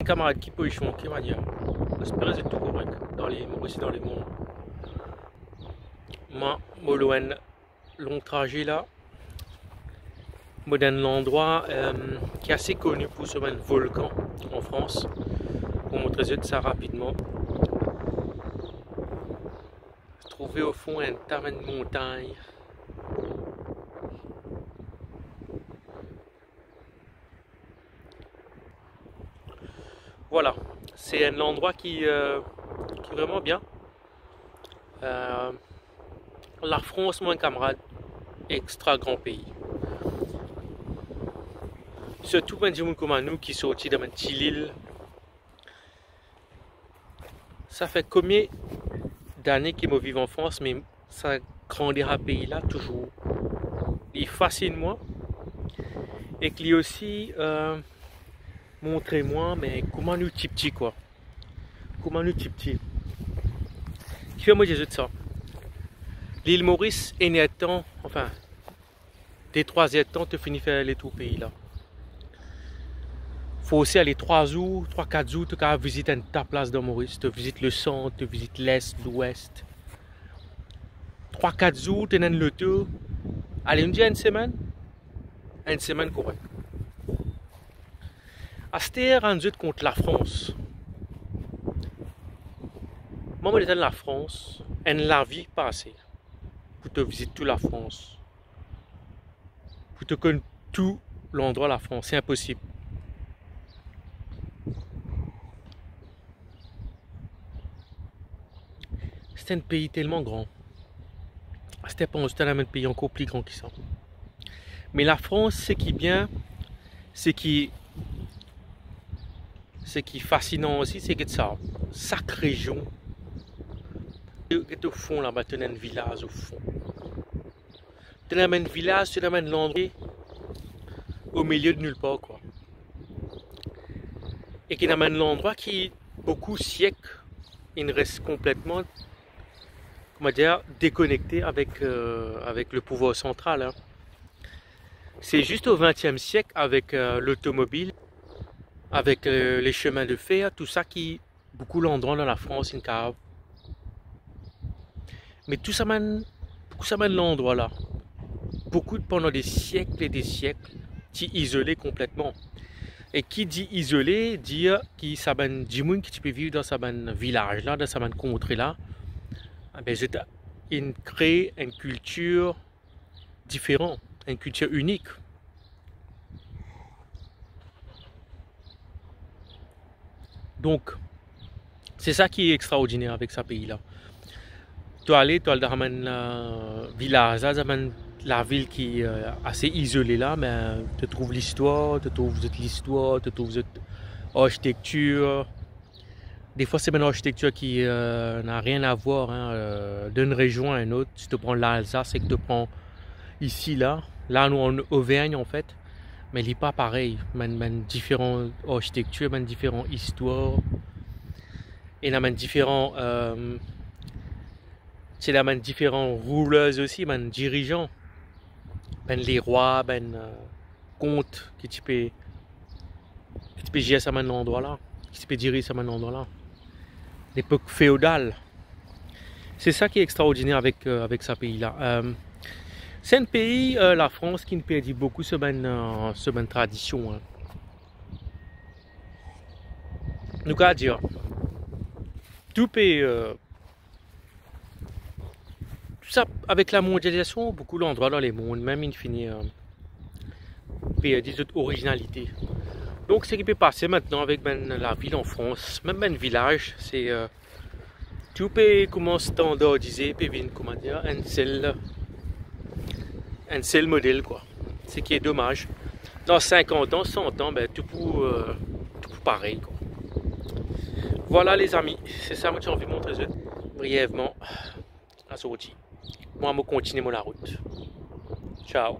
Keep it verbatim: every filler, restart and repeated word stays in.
Kamarad, ki pozision, ki manier? Mo espere zot tou korek dan lil Moris e dan lemond. Mwa, mo lor enn long traze la. Mo dan enn landrwa, euh, ki ase koni pou so bann volkan an Frans. Pou montre zot sa rapidman. Trouve o fon enn ta bann montagn. Vwala, se enn landrwa ki, euh, ki vreman bien. Euh, Lafrans, mwa, kamarad, extra gran pei. Sirtou bann dimoun kouma nou ki sorti dan bann ti lil. Sa fer konbien dane ki mo viv an Frans, me sa grander sa pei la touzour. Li fasinn mwa, ek li osi, euh, montre mwa, me kouma nou tipti, kwa. Kouma nou tipti. Kifer mo dir zot sa? Lil Moris, enn er tan, anfin, de trwa zer tan, to fini fer letour pei la. Forse ale trwa zour, trwa, kat zour, to kapav vizit enn ta plas dan Moris. To vizit lesant, to vizit les, lwes. Trwa, kat zour, to ena enn loto. Ale, nou dir enn semenn. Enn semenn korek. Aster, rann zot kont Lafrans. Mwa, mo detann Lafrans, enn lavi pa ase pou to vizit tou Lafrans. Pou to konn tou landrwa Lafrans, se inposib. Se enn pei telman gran. Aster, pans, to ena enn pei ankor pli gran ki sa. Me Lafrans, seki bien, seki, seki fasinan osi, se ki sa, sak rezion, get o fon laba, to ena enn vilaz o fon. To ena enn vilaz, to ena enn landrwa o milieu de nulle part, kwa. E ki ena enn landrwa ki, boukou siek, inn res konpletman, kouma dir, dekonekte avek, euh, avek le pouvwar santral, hein. Se zis o vintiem siek, avek, euh, lotomobil, avek, euh, le semin de fer, tou sa ki boukou landrwa dan Lafrans inn kapav. Me tou sa bann, boukou sa bann landrwa la, boukou, pandan de siek e de siek, ti izole konpletman. E ki dir izole, dir ki sa bann dimoun ki ti pe viv dan sa bann vilaz la, dan sa bann kontre la, e ben, zot inn kree enn kiltir diferan, enn kiltir inik. Donk, se sa ki extraordiner avek sa pei la. To ale, to al dan sa bann, euh, vilaz la, sa bann lavil ki, euh, ase izole la, me to trouv listwar, to trouv zot listwar, to trouv zot arkitektir, Defwa, se bann arkitektir ki, euh, na rien a vwar, hein, euh, d'enn rezion a enn lot. Si to pran Lalzas ek to pran isi la, la nou an Overgne, anfet, me li pa parey. Bann, bann diferan arkitektir, bann diferan istwar, ena bann diferan, euh, ti ena bann diferan rulers osi, bann dirizan, bann lerwa, bann, euh, kont ki ti pe, ki ti pe zir sa bann landrwa la, ki ti pe diriz sa bann landrwa la. Lepok feodal. Se sa ki extraordiner avek, euh, avek sa pei la. Euh, se enn pei, euh, Lafrans, ki inn perdi boukou so bann, euh, so bann tradision, hein. Nou kapav dir, tou pe, euh, Tou sa, avek lamondializasion, boukou landrwa dan lemond mem inn fini, euh, perdi zot orizinalite. Donk, seki pe pase aster avek bann lavil an Frans, mem bann vilaz, se, euh, tou pe koumans standardize, pe vinn, kouma dir, enn sel, enn sel model, kwa. Seki domaz. Dan sinkant an, san an, ben, tou pou, euh, tou pou parey, kwa. Vwala, lezami, se sa mo ti anvi montre zot, brievman, lasorti. Mwa, mo kontigne mo larout. Ciao.